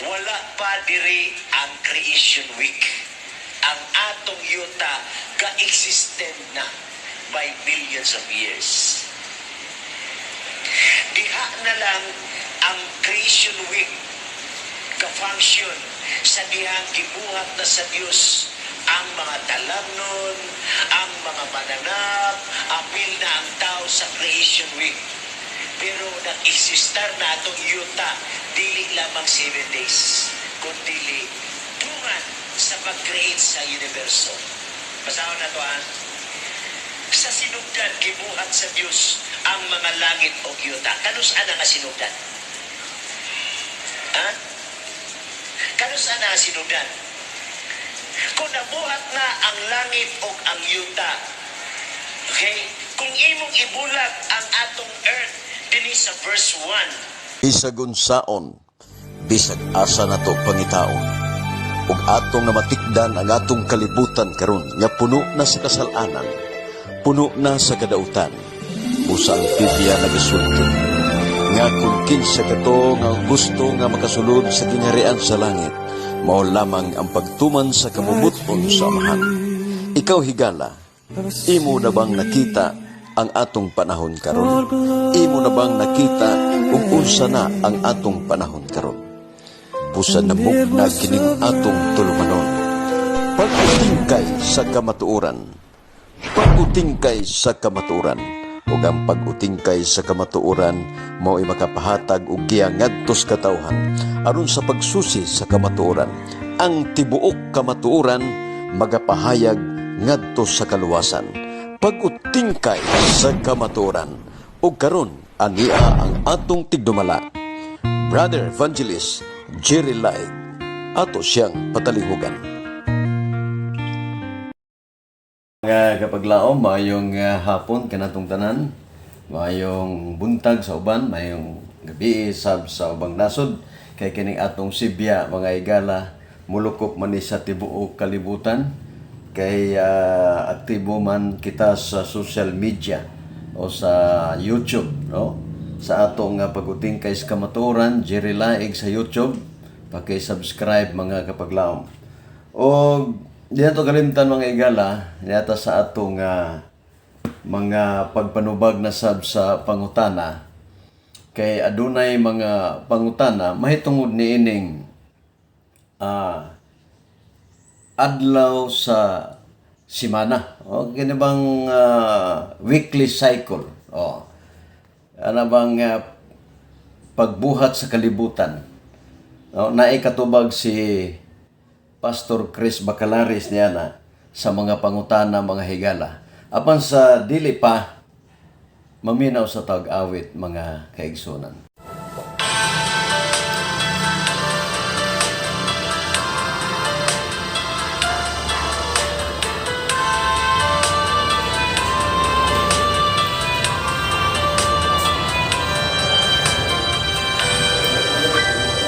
Wala pa diri ang Creation Week. Ang atong yuta ga-existent na by millions of years. Diha na lang ang Creation Week ka-function sa dihang gibuhat na sa Dios ang mga talamnon, ang mga mananap, apil na ang tao sa Creation Week. Pero nag-existar na atong yuta, dili lamang 7 days, kundi dungan sa pag-create sa universo. Basahon na to ha. Sa sinugdan, gibuhat sa Dios ang mga langit o yuta. Kanus ana nga sinugdan? Ha? Kanus ana nga sinugdan? Kung nabuhat na ang langit o ang yuta, okay? Kung imong ibulag ang atong earth, dinhi sa verse 1, Bisag unsaon, bisag asa nato pangitaon, ug atong namatikdan ang atong kalibutan karon nga puno na sa kasalanan, puno na sa kadautan. Busa ang Biblia nagasulti nga kung kinsa kato nga gusto nga makasulod sa gingharian sa langit, mao lamang ang pagtuman sa kabubut-on sa Amahan. Ikaw higala, imo na bang nakita ang atong panahon karon? Imo na bang nakita kung unsa na ang atong panahon karon? Busa namugna kining atong tulumanon. Pag-utingkay sa kamatuoran. Pag-utingkay sa kamatuoran. Ug ang pag-utingkay sa kamatuoran mao'y makapahatag og giya ngadto sa katawhan aron sa pagsusi sa kamatuoran. Ang tibuok kamatuoran magapahayag ngadto sa kaluwasan. Pag-utingkay sa kamatuoran. Ug karon ania ang atong tigdumala, Brother Evangelist Jerry Light. Ato siyang patalihugan. Mga kapaglaom, maayong hapon kanatong tanan, maayong buntag sa uban, maayong gabi sab sa ubang nasod, kay kining atong sibya, mga igala, mulukop man ni sa tibuok kalibutan, kay aktibo man kita sa social media o sa YouTube, no? Sa atong pag-utingkay sa kamatuoran, Jerry Laig sa YouTube, paki-subscribe, mga kapaglaom. O di nato kalimtan, mga igala, yata sa atong mga pagpanubag na sab sa pangutana, kay adunay mga pangutana mahitungod niining adlaw sa simana o kini bang weekly cycle o ana bang pagbuhat sa kalibutan. No, naay katubag si Pastor Chris Bacalaris niya na sa mga pangutana, mga higala. Apan sa dili pa, maminaw sa tag-awit, mga kaigsunan.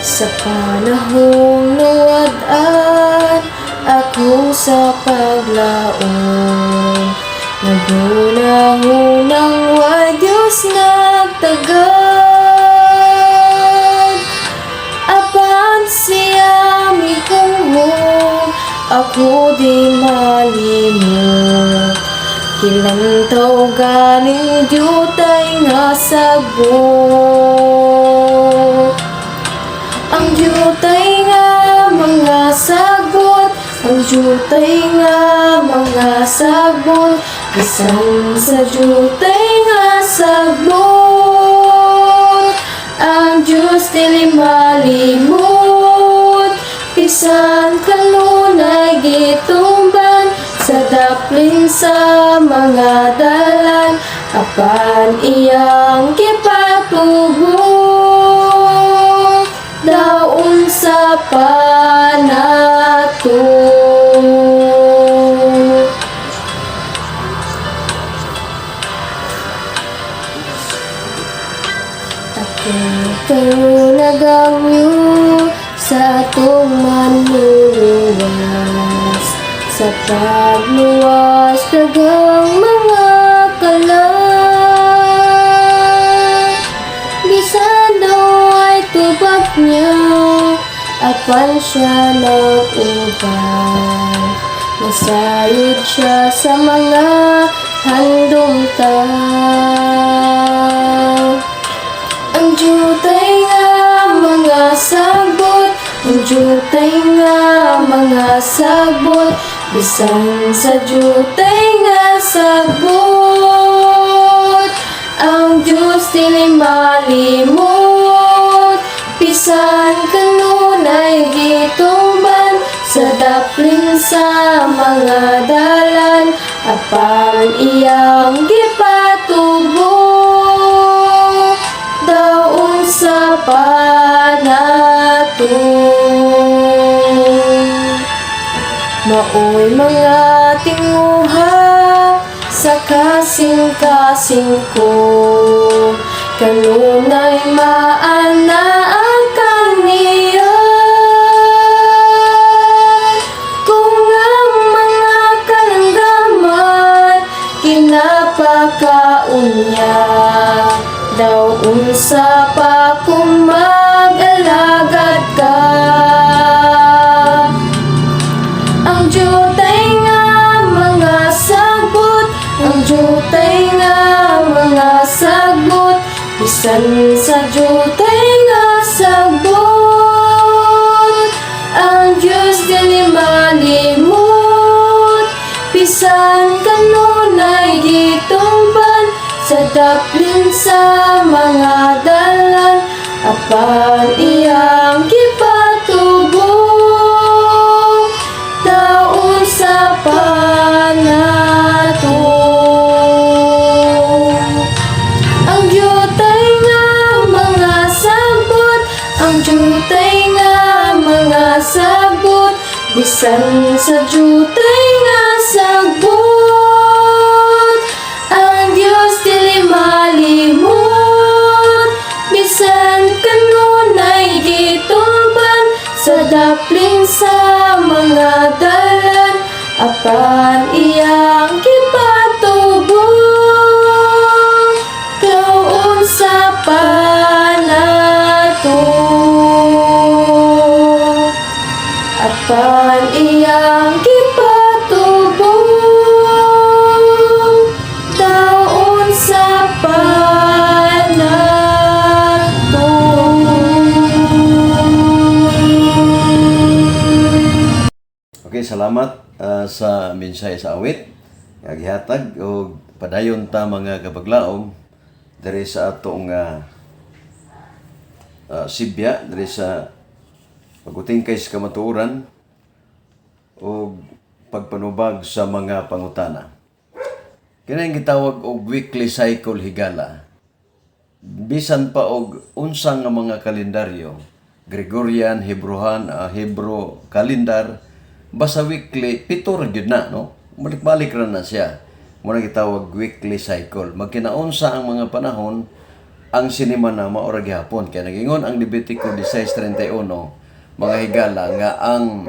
Sa panahong nuwad-an ako sa paglaon, naghunahunang wa Diyos nagtagad. Apan siya mihunghong, ako di malimot. Kilantaw ganing dyutay nga sagbot. Ang dyutay nga mga sagbot, ang dyutay nga mga sagbot, bisan sa dyutay nga sagbot, ang Diyos dili malimot, bisan kanunay gitumban sa daplin sa mga dalan, apan iyang gipatubong daon sa panato. Ako karon nagangyo sa atong manluluwas, sa pagluwas daghang mga kala. Bisan daw ay tubag niya Apan siya nag-uban. Nasayod siya sa mga handumtan. Ang jutay nga mga sagbot, ang jutay nga mga sagbot, bisan sa jutay nga sagbot, ang Diyos dili malimot. Bisan kanunay gitumban sa daplin sa mga dalan, apan iyang gipatubo daw unsa pa nato. Maoy mga tinguha sa kasing-kasing ko, kanunay maana ang kaniya. Kung ang mga kalanggaman kinapakaon niya, daw unsa pa kung mag-alagad ka. Ang jutay nga mga sagbot, ang jutay nga mga sagbot, bisan sa jutay nga sagbot, ang Diyos dili malimot. Bisan kanunay gitumban sa daplin sa mga dalan, apan iyang gipatubo daw unsa pa nato. Ang jutay nga mga sagbot, ang jutay nga mga sagbot, bisan sa jutay nga sagbot, ang Diyos dili malimot. Bisan kanunay gitumban sa daplin sa mga dalan, apan iyang gipatubo daw unsa pa nato. Apan iyang gipatubo daw unsa pa nato. Okay, salamat sa mensahe sa awit nga gihatag, og padayon ta, mga kapaglaom, diri sa atong sibya diri sa pag-utingkay sa kamatuoran og pagpanubag sa mga pangutana. Kini ang gitawag og weekly cycle, higala. Bisan pa og unsa nga mga kalendaryo, Gregorian, Hebrohan, Hebro calendar, basta weekly, 7 ra gyud na, no? Balik-balik ra na siya. Mao na gitawag weekly cycle. Magkinaunsa ang mga panahon, ang sinimana mao ra gihapon. Kaya nagingon ang Levitico 16:31, mga higala, nga ang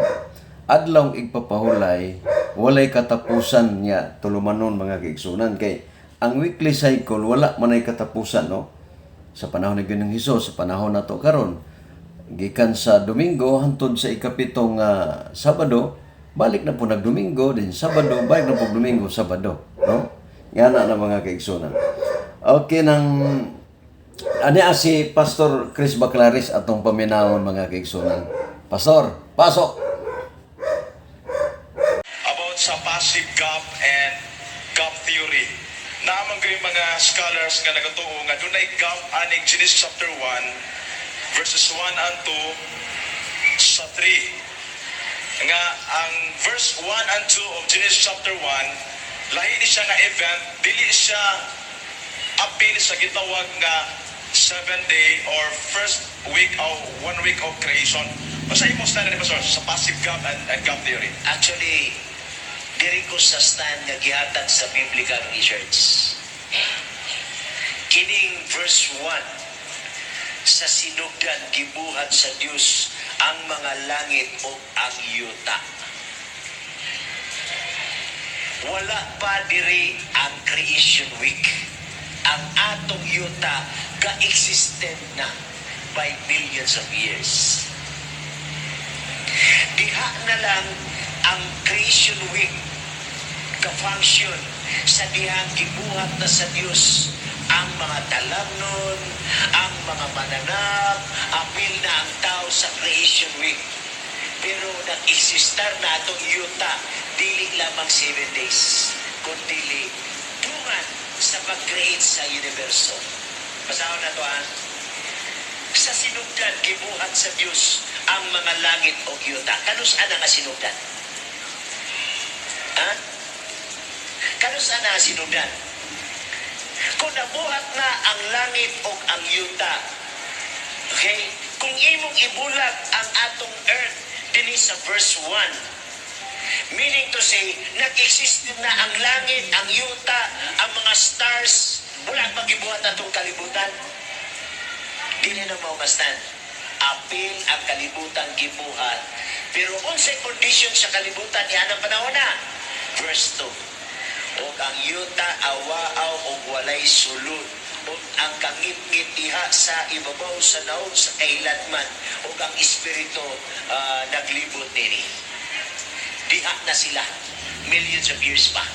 adlaw igpapahulay walay katapusan nga tulumanon, mga kaigsunan, kay ang weekly cycle wala manay katapusan, no? Sa panahon ni Ginoong Hesus, sa panahon nato karon, gikan sa Domingo hantod sa ikapitong Sabado, balik na po nagdomingo din Sabado, balik na po Domingo, Sabado, no? Nga na na, mga kaigsunan. Okay nang ani si Pastor Chris Baclaris atong paminawon, mga kaigsunan. Pastor, pasok! About sa passive gap and gap theory. Naa man gyud mga scholars nga nagatuo nga dunay gap aning Genesis chapter 1 verses 1 and 2 sa 3. Nga ang verse 1 and 2 of Genesis chapter 1, lahi ni siya nga event, dili siya apil sa gitawag nga 7 day or first week of one week of creation. Basta imo stand ni Pastor sa passive gap and gap theory. Actually, diri ko sa stand nga gihatag sa biblical research. Kining verse 1, "Sa sinugdan gibuhat sa Dios ang mga langit o ang yuta." Wala pa diri ang creation week. Ang atong yuta ga-existent na by millions of years. Diha na lang ang creation week ka-function sa dihang gibuhat na sa Dios ang mga talamnon, ang mga mananap, apil na ang tao sa creation week. Pero nag-existar na atong yuta, dili lamang 7 days, kundi dungan sa pag-create sa universo. Basahon na to ha. Sa sinugdan, gibuhat sa Dios ang mga langit o yuta. Kanus ana nga sinugdan? Ha? Kanus ana nga sinugdan? Kung nabuhat na ang langit o ang yuta, okay? Kung imong ibulag ang atong earth dinhi sa verse 1, meaning to say, nag-exist na ang langit, ang yuta, ang mga stars, wala magibuhat atong kalibutan. Dili na mao stand. Apil ang kalibutan gibuhat. Pero unsay condition sa kalibutan ni anang panahon na? Verse 2. Ug ang yuta awaaw og walay sulod, ug ang kangitngit diha sa ibabaw sa naog sa kailanman, ug ang espiritu naglibot nini. Diha na sila millions of years pa.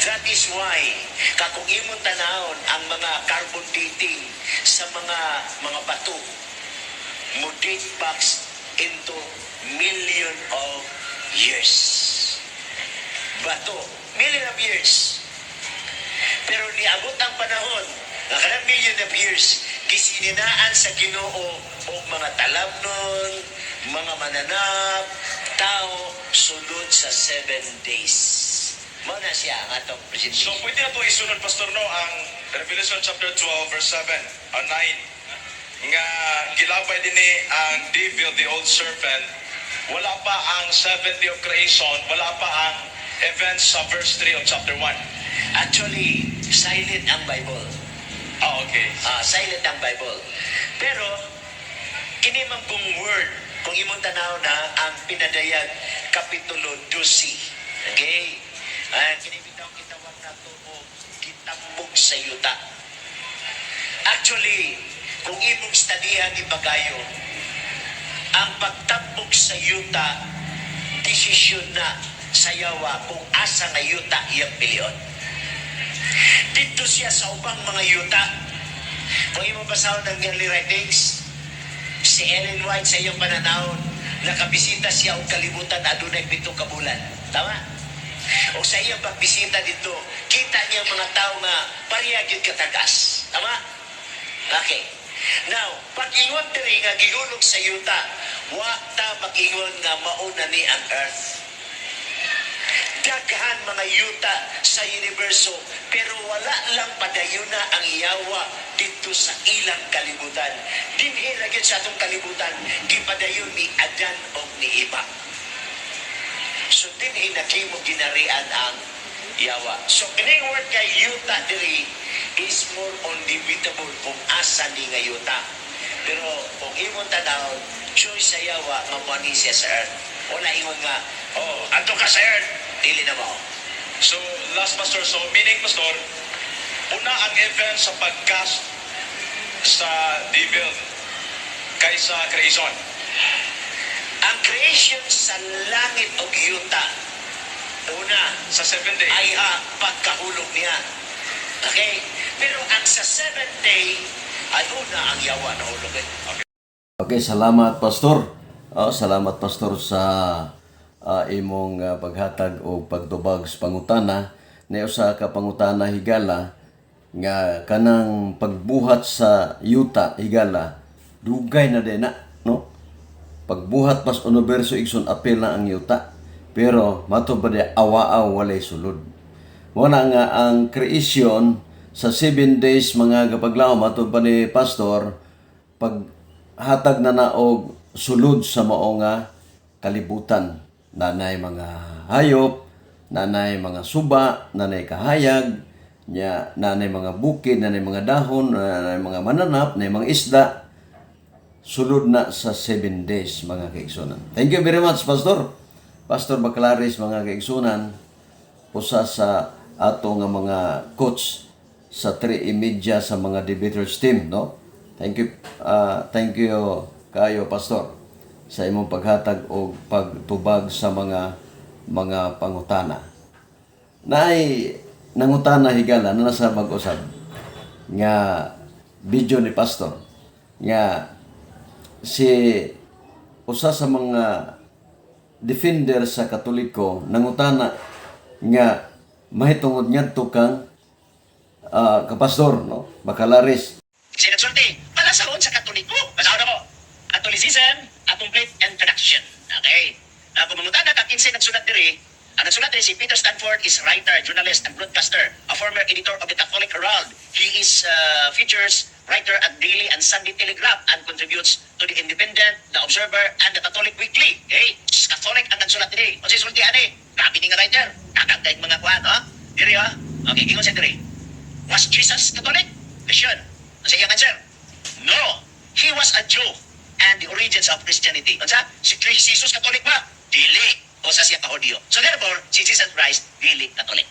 That is why, kakung imong tanawon ang mga carbon dating sa mga bato, mo date back into million of years. Bato, million of years. Pero niabot ang panahon, nga kanang million of years, gisininaan sa Ginoo og mga talamnon, mga mananap, tao, sulod sa 7 days. Mao na siya ang atong So presentation. Pwede na to isunod, Pastor, no, ang Revelation chapter 12 verse 7 o 9 nga gilabay dinhi ang devil, the old serpent. Wala pa ang seventh day of creation, wala pa ang events sa verse 3 of chapter 1. Actually, silent ang Bible. Ah, okay. Ah, silent ang Bible. Pero, kini man kung word, kung imong tanaw na ang Pinadayag, Kapitulo 12. Okay? Ah, kini bitaw gitawag nato og gitambog sa yuta. Actually, kung imong studyhan ni Bagayo, ang pagtambog sa yuta, desisyon na sa yawa kung asa nga yuta iyang pilion. Dito siya sa ubang mga yuta. Kung imong basahon ng early writings, si Ellen White sa iyang pananawon, nakabisita siya og kalibutan adunay 7 ka bulan. Tama? O sa iyang pagbisita dito, kita niya ang mga tao nga pareha gyud katagas. Tama? Okay. Now, pag ingon diri nga gihulog sa yuta, wa ta mag-ingon nga mauna ni ang earth. Daghan mga yuta sa universo, pero wala lang padayuna ang yawa dito sa ilang kalibutan. Dinhi ra gyud sa atong kalibutan gipadayon ni Adan og ni Eva. So dinhi naghimo ginarian ang yawa. So kining word kay yuta diri is more on debatable kung asa ni nga yuta. Pero kung imong tanawon, choice sa yawa nga moani siya sa earth. Wala ingon nga, "Oh, adto ka sa earth." Dili na mo. So last, Pastor, so meaning, Pastor, una ang event sa pag-cast sa devil kaysa creation. Ang creation sa langit o yuta, una, Sa seventh day. Ay ha, pagkahulog niya. Okay? Pero ang sa seventh day, ay una ang yawa na hulog. Eh. Okay, salamat, Pastor. Oh, salamat, Pastor, sa imong paghatag o pagtubag sa pangutana. Na usa ka pangutana, higala, nga kanang pagbuhat sa yuta, higala, dugay na din na, no? Pagbuhat pas universo, igsoon, apil na ang yuta. Pero mato ba di awaaw walay sulod. Wala nga ang creation sa 7 days, mga kapaglaom, mato pa ni Pastor, paghatag na naog sulod sa mao nga kalibutan. Nanay mga hayop, nanay mga suba, nanay kahayag, nya nanay mga bukid, nanay mga dahon, nanay mga mananap, nanay mga isda, sulod na sa 7 days, mga kaigsunan. Thank you very much, Pastor. Pastor Baclares, mga kaigsunan, usa sa ato nga mga coach sa 3 Media sa mga debaters team, no? Thank you, thank you kayo, Pastor. sa imong paghatag og pagtubag sa mga pangutana. Naay nangutana higala na nasa mag-usab nga video ni pastor nga si usa sa mga defender sa Katoliko nangutana nga mahitungod ngadto kang kapastor, no, Bacalaris. Siya nagsulti, palasahon sa Katoliko. Basahon ako. Catholicism, a complete introduction. Okay. Kung mangutana ka, kinsay nagsulat diri, ang nagsulat diri si Peter Stanford is writer, journalist, and broadcaster, a former editor of the Catholic Herald. He is features writer at Daily and Sunday Telegraph and contributes to the Independent, the Observer, and the Catholic Weekly. Okay? Catholic ang nagsulat diri. O si sulti ani, grabe ni nga writer. Kakag mga kuan, ha? Diri ha? Okay, ingon siya diri. Was Jesus Catholic? Question. Ang iyang answer? No. He was a Jew and the origins of Christianity. Unsa? Si Jesus Catholic ba? Dili. Usa siya ka Hudyo. So therefore, si Jesus Christ dili Catholic.